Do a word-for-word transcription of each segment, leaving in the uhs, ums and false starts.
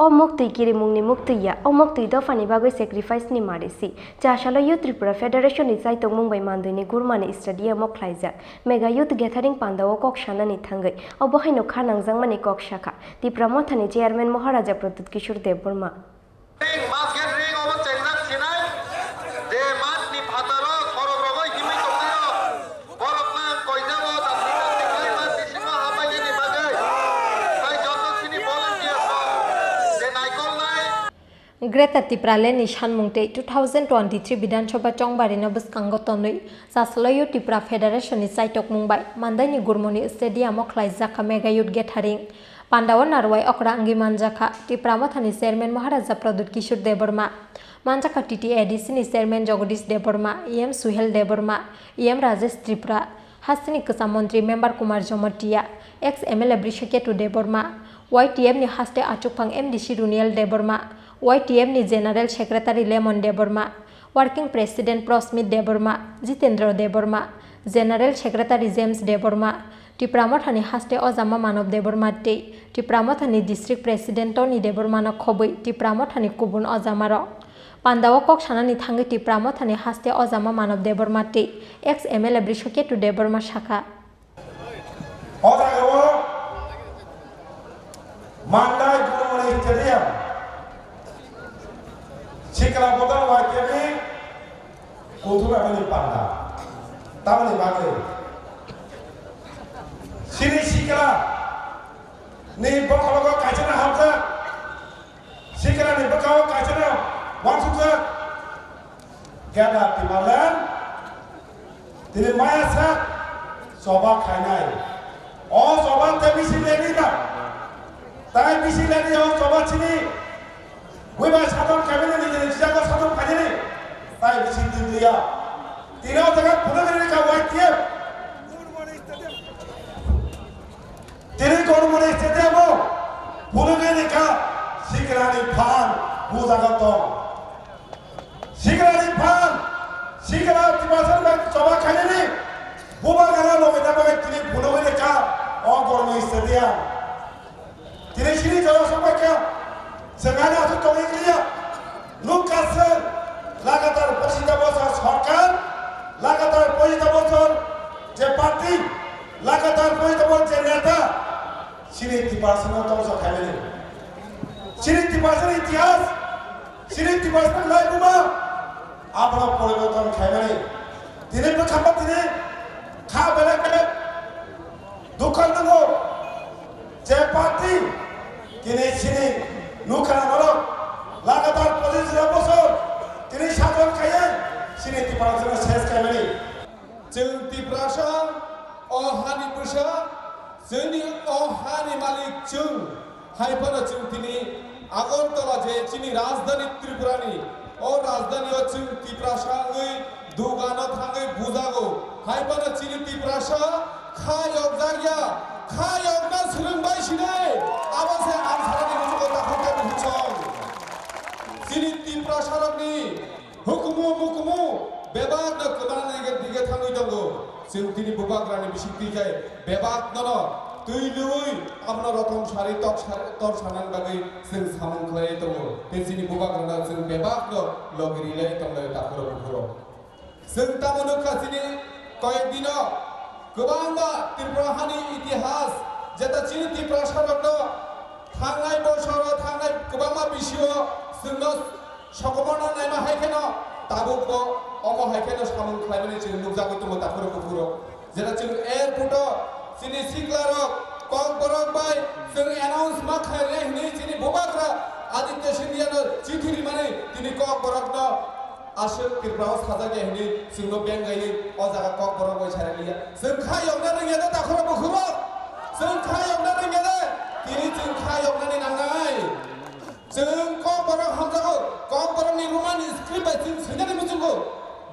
O muktwi kirimungni muktwi ya, o muktwi dophani bagwi sacrifice ni mari si. Chasalo Youth Tripura Federation ni chaitokmung bai Mandwi ni Gurmani Stadium o khlaijak Mega Youth Gathering panda o kok sanani thangwi obo haino kha nangjakmani kok sakha Tipra Motha ni Chairman Maharaja Pradyut Kishore Debbarma. Ring, basket ring obo chengjak sinai. Je mat ni phataro khorok rogo himwi tongnairok. Borok nang koijao dapli dapli khlai mat bisingo habainani bagwi. Tai joto chini volunteer rok. Je naikolnai. Greater Tipraland ni sanmung tei two thousand twenty-three Bidhan Sabha chongbarino bwskango tonwi Chasalo Youth Tripura Federation ni chaitokmung bai Mandwi ni Gurmani Stadium o khlaijak kha Mega Youth Gathering. Pandao narwai okra wngwi manjakha Tipra Mothani Chairman Maharaja Pradyut Kishore Debbarma, manjakha T T A D C ni Chairman Jagadish Debbarma, E M Suhel Debbarma, E M Rajesh Tripura, hasteni kwcham montri Member Kumar Jamatia, ex M L A Brishaketu Debbarma, Y T F ni haste achukphang M D C Runiel Debbarma, Y T F ni General Secretary Lemon Debbarma, Working President Prosmit Debbarma, Jitendra Debbarma, General Secretary James Debbarma, Tipra Mothani haste ojama Manob Debbarma tei Tipra Mothani District President Tony Debbarmano khobwi Tipra Mothani kubun ojamarok. Pandao kok sanani thangwi Tipra Mothani haste ojama Manob Debbarma tei ex M L A Brishaketu Debbarma sakha. O jagao Mandai Gurmani Stadium, Sikla Bodol Y T F ni kuthum aboni panda. Tamoni bagwi chini sikla ni bokhologo kaisa na hamjak, sikla ni bwkao kaisa na wansukjak. Greater Tipraland tini maya sak choba khainai. O choba tei bisi leni ba? Tai bisi leni o choba chini. Buibai satham khaimani nijini chijago satham khainani. Tai bisi tini ya. Tini o jaga phunugini ka Y T F. Tini Gurmani Stadium o phunugini ka sikrani phan bujago tong. Sikrani phan, sikra Tiprasa bai choba khainani, bubagrano logina bai tini phunugwi rwkha o Gurmani Stadium. Tini sini jora sokbaikha, chwng ani aswk tongwi kliya. Nukha chwng lagatar pochista bosor sorkar, lagatar pochista bosor je party, lagatar pochista bosor je neta, chini Tiprasano tongsa khaimani. Chini Tiprasani itihas, chini Tiprasani laibuma, abono poriborton khaimani. Tini bwkhama tini kha belai belai dukha nango. Je party tini chini nukha norok lagatar pochis bosor tini sajon khaiwi chini Tiprasano ses khaimani. Chwng Tiprasa, o hani bwsa, chwngni o hani malik chwng. Hai phano chwng tini Agartala je chini rajdhani Tripurani, o rajdhani o chwng Tiprasa wngwi dugano thangwi bujago. Hai phano chini Tiprasa kha yokjak ya, kha yokna swrwng bai sini. Abo se ang sarani muchungo takhuk khe bukhuk song. Chini Tiprasarokni hukumu mukumu bebak no kwmana nige dige thangwi tongo. Chwng tini bubagrani bising twi khai bebak nono twi lwi abono rotom sari tok sari tor sanani bagwi chwng samung khlai tongo. Tei chini bubagrano chwng bebak no logi rilai tonglai takhuro bukhuro. Chwng tamo nukha chini koyek dino kwbangma Tripura hani itihas jeta chini Tiprasa rokno thangnai bosoro thangnai kwbangma bisio chwngno Sokomorno naima hai kheno tabukbo omo hai kheno samung khlaimani chwng nukjagwi tongo takhuro bukhuro. Jera chwng airport o chini siklarok kokborok bai chwng announce ma khainai hwnwi chini bubagra Aditya Scindia no chithi rimani tini kokborokno aswk Tripura o sajak ya hwnwi chwngno bengaiwi o jaga kokborok bai sarakliya. Chwng kha yokna rwngya de takhuro bukhuro. Chwng kha yokna rwngya de. Tini chwng kha yoknani nangnai. Chwng kokborok hamjago, kokborokni Roman script bai chwng swinani muchungo,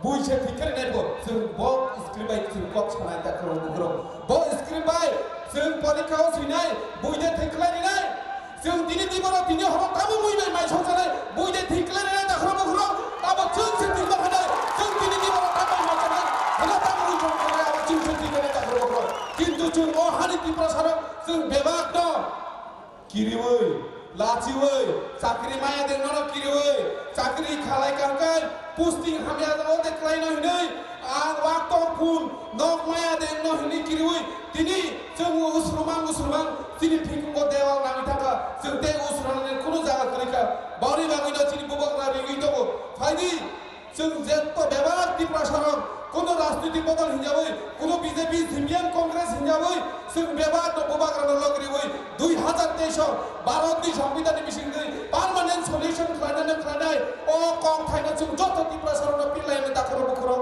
buise thik khe rinai bo, chwng bo script bai chwng kok sanai takhurok bukhurok. Bo script bai chwng porikha o swinai, buide thik khlai rinai. Chwng tini tiboro tini horo tamo mui bai mai songsanai, buide thik khlai rinai takhurok bukhurok. Abo chwng se thik ma khanai, chwng tini tiboro tamo mai sanai, hano tamo mui songsanai, abo chwng se thik khlai takhurok bukhurok. Kintu chwng o hani Tiprasarok chwng bebak no kiriwi Dachiwi, chakri maya de nono kiriwi, chakri khalai kangkai, posting hamya de ode klaino hinwi, ang wak tong phun, nok maya de no hinwi kiriwi, tini chwng usrumang usrumang, chini phikungo dewal nangwi thangkha, chwng tei usrumani kunu jaga kwrwikha, boni bagwino chini bubagra rigwi tongo, phaidi. Chwng jeto bebak Tiprasarok, kuno rajnitik bodol hinjawi, kuno B J P, C P M, Congress hinjawi, chwng bebak no bubagrano logriwi, dui hazar teis o Bharatni Sambidhanni bisingtwi permanent solution khlainani khlainai, o kok thaino chwng joto Tiprasarokno pirlaini dakhoro bukhoro.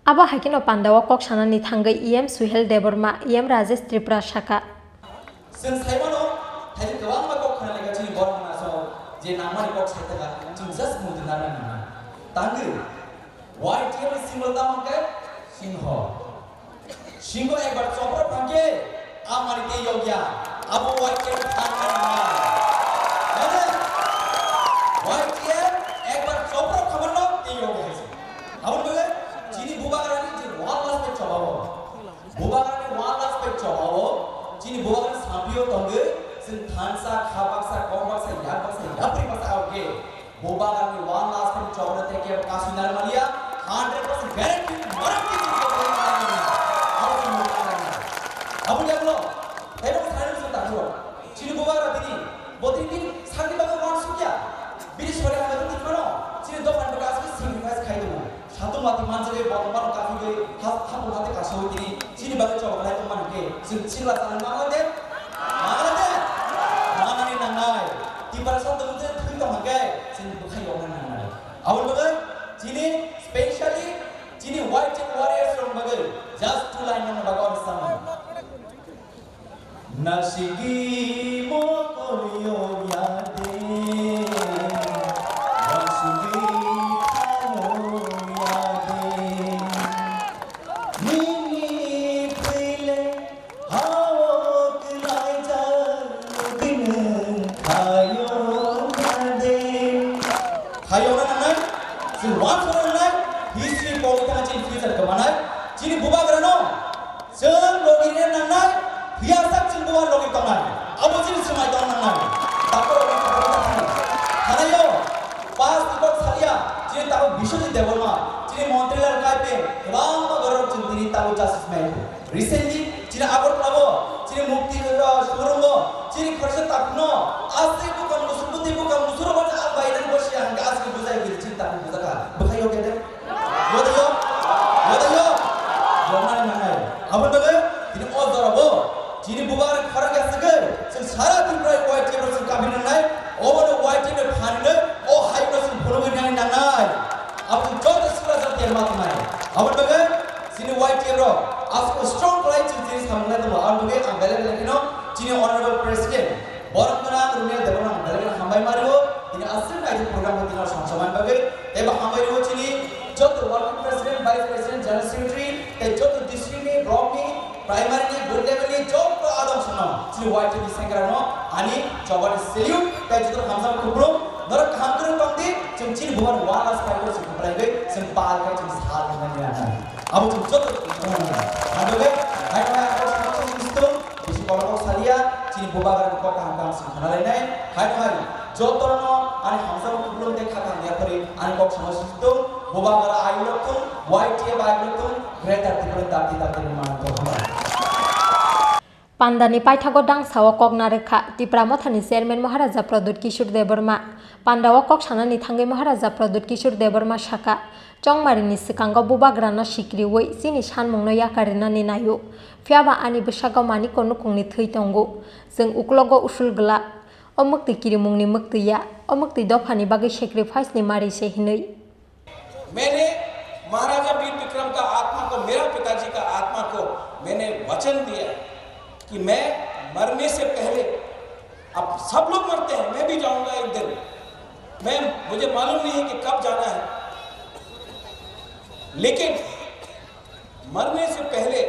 Abo hai kheno pandao kok sanani thangwi E M Suhel Debbarma, E M Rajesh Tripura sakha. Chwng sai mano, thaini kwbangma kok khwnalaikha chini borok hwnna aswk je nangmani kok sai thaka, chwng just muitu narwknai nangna. Tangwi, Y T F ni symbol tamo hwnkhe singho. Singho ekbar chopra phangkhe, amani tei yokya, abo Y T F phan nangna. Mane, Y T F ekbar chopra khamarno tei yokya hai se. Aboni bagwi chini bubagrani je one last page chobao. Bubagrani one last page chobao, chini bubagrani sampio tongwi, chwng thansa, kha baksa, kok baksa, yak baksa, yapri baksa aokhe. Bubagrani one last page chobao tei khe kasui narmaliya, hundred percent guarantee ni norok ni chini bubagrani. Abo chini bubagrani. Abo ni abo, tei bo sai ni chwng takhuk. Chini bubagra tini, bo tini tini sakni bagwi uansukya. Bini sori hamya tini mano, chini dophani bagwi aswk sacrifice khai tongo. Satung mati manjagwi bottom bottom kaphigwi ha-, hapung hati kasawi tini chini bagwi chobok khlai tongmani khe chwng sikla chana nangla de? Nangla de? Nanani nangnai. Tiprasa tongmung je thwi tongma khe chwng bwkhai yokna nangnai. Aboni bagwi chini specially chini white chief warriors rok bagwi just two line nangna bagwi ang samung. Nasigi mokolyo yade, nasigi khano yade. Nini pile hao klaijak nugini khayo yade. Khayo na nangnai, si wan soro nangnai, history pogwi thangnai chini future kwmanai, chini bubagrano. Chwng logi rina nangnai, phiya sak chwng bubar logi tongnai. Abo chini swmai tong nangnai. Takhorokni khoroksa thani. Thanaio, pass ni kok salia, chini tabuk Biswajit Debbarma, chini Montri Lal Kaipe, kwbangma borok chwng tini tabuk justice maiya. Recently, chini Agartala o, chini Mukti, uh, showroom o, chini khoroksa takhukno, aswk bukang musuk, bwtwi bukang musuk rok masa ang bai nang bosi ang aswk bujai giri chini takhuk bujaka. Bwkhai yo kede. Yodayok, yodayok, yoknani nangnai. Aboni bagwi tini o jorabo chini bubar khorang ya swgwi chwng sara Tripura Y T F rok chwng kabir nangnai. Obono Y T F ni phanino o hayungno chwng phunugwi nani nangnai. Abo chwng joto sikla jatiya ma tongnai. Aboni bagwi chini Y T F rok aswk strong khlai chwng chini samung lai tongo. Aboni bagwi ang belai belai kheno chini Honorable President Borok gwnang Runil Debbarma belai kheno hambai ma rio, tini aswk naithok program bo tini songchomani bagwi. Tei bo hambai rio chini joto working president, vice president, general secretary, tei joto district ni, block ni, primary ni, booth level ni joto adong sono chini Y T F ni sengkrak no ani chobani salute tei joto hamjak kupulung norok kaham kwrwng tong di, chwng chini bubar one last five years kupulai gwi chwng pal khe chwng sal hwnwi nai. Abo chwng joto hambai, hambai, abo chwng chwng Bisi borok kok salia, chini bubagrani kok kaham kaham sing khna lainai. Hai hai, jotono ani hamjakmung kupulung tei kha kaham yapharwi ani kok sama sistung, bubagra ayuk rok thung, Y T F ayuk rok thung, Greater Tipraland dapti dapti ni manang kok hambai. Pandani paithago dangsa o kok narwkha Tipra Mothani Chairman Maharaja Pradyut Kishore Debbarma. Panda o kok sanani thangwi Maharaja Pradyut Kishore Debbarma sakha, chongmarini swkango bubagrano sikriwi chini sanmungno yakarinani naio. Phiya ba ani bwsakgo Maniko nukungni thwi tongo. Chwng uklogo usul glak. O mwktwi kirimungni mwktwi ya. O mwktwi dophani bagwi sacrifice ni mari se hinwi. मैंने महाराजा वीर विक्रम का आत्मा को, मेरा पिताजी का आत्मा को मैंने वचन दिया कि मैं मरने से पहले, अब सब लोग मरते हैं, मैं भी जाऊंगा एक दिन, मैं, मुझे मालूम नहीं है कि कब जाना है, लेकिन मरने से पहले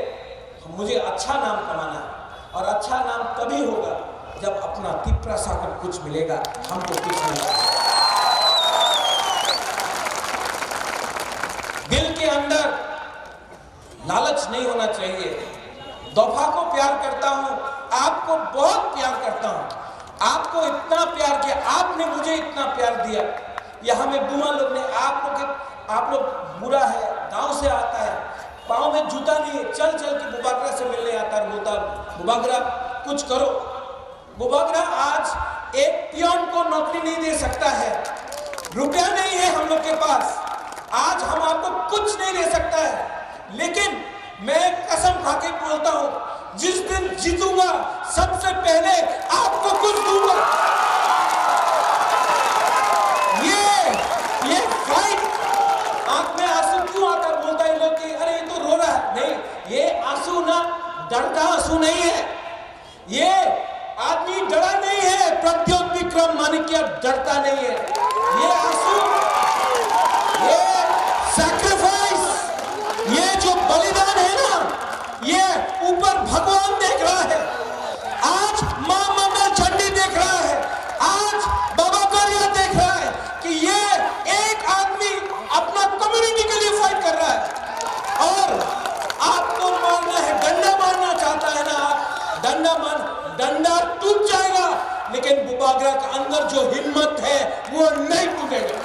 मुझे अच्छा नाम कमाना है, और अच्छा नाम तभी होगा जब अपना तिप्रासा को कुछ मिलेगा, हमको कुछ नहीं। दिल के अंदर लालच नहीं होना चाहिए। दफा को प्यार करता हूं, आपको बहुत प्यार करता हूं। आपको इतना प्यार किया, आपने मुझे इतना प्यार दिया। यहाँ में बुमा लोग ने आप लोग के, आप लोग बुरा है, गांव से आता है, पाँव में जूता नहीं है, चल चल के बुबागरा से मिलने आता है, बोलता, "बुबागरा, कुछ करो।" बुबागरा आज एक पियोन को नौकरी नहीं दे सकता है, रुपया नहीं है हम लोग के पास, आज हम आपको कुछ नहीं दे सकता है, लेकिन मैं कसम खा के बोलता हूँ, जिस दिन जीतूंगा, सबसे पहले आपको कुछ दूंगा। ये, ये फाइट, आंख में आंसू क्यों आता है? बोलता है लोग कि अरे, ये तो रो रहा है। नहीं, ये आंसू ना, डर का आंसू नहीं है। ये आदमी डरा नहीं है, प्रद्योत विक्रम माणिक्य डरता नहीं है। ये आंसू, ये सैक्रिफाइस, ये जो बलिदान है ना, ये ऊपर भगवान देख रहा है, आज माँ मंगल चंडी देख रहा है, आज बाबा करिया देख रहा है कि ये एक आदमी अपना कम्युनिटी के लिए फाइट कर रहा है। और आपको मारना है, डंडा मारना चाहता है ना आप, डंडा मार, डंडा टूट जाएगा, लेकिन बुबागरा के अंदर जो हिम्मत है, वो नहीं टूटेगा।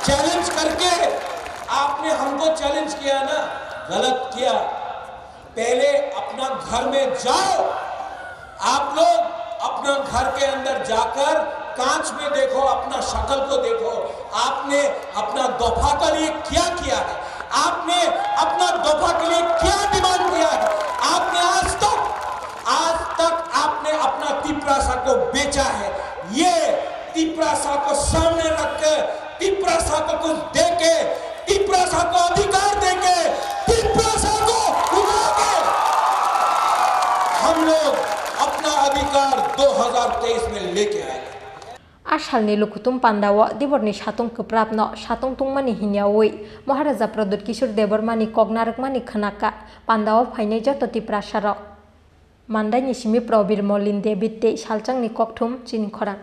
चैलेंज करके आपने हमको चैलेंज किया ना, गलत किया। पहले अपना घर में जाओ, आप लोग अपना घर के अंदर जाकर कांच में देखो, अपना शक्ल को देखो, आपने अपना दफा के लिए क्या किया है, आपने अपना दफा के लिए क्या डिमांड किया है, आपने आज तक, आज तक आपने अपना तिपरासा को बेचा है। ये तिपरासा को सामने रख के तिपरासा को कुछ दे के, तिपरासा को अधिकार दे के, तिपरासा को उठा के हम लोग अपना अधिकार दो हज़ार तेईस में लेके आएंगे। A salni Lukhutum pandao diborni satung kwprapno satung tungmani hinyawi Maharaja Pradyut Kishore Debbarmani kok narwkmani khwnaka pandao phainai joto Tiprasarok. Mandaini simi Probir Molin David tei salchangni kokthum chini khorang.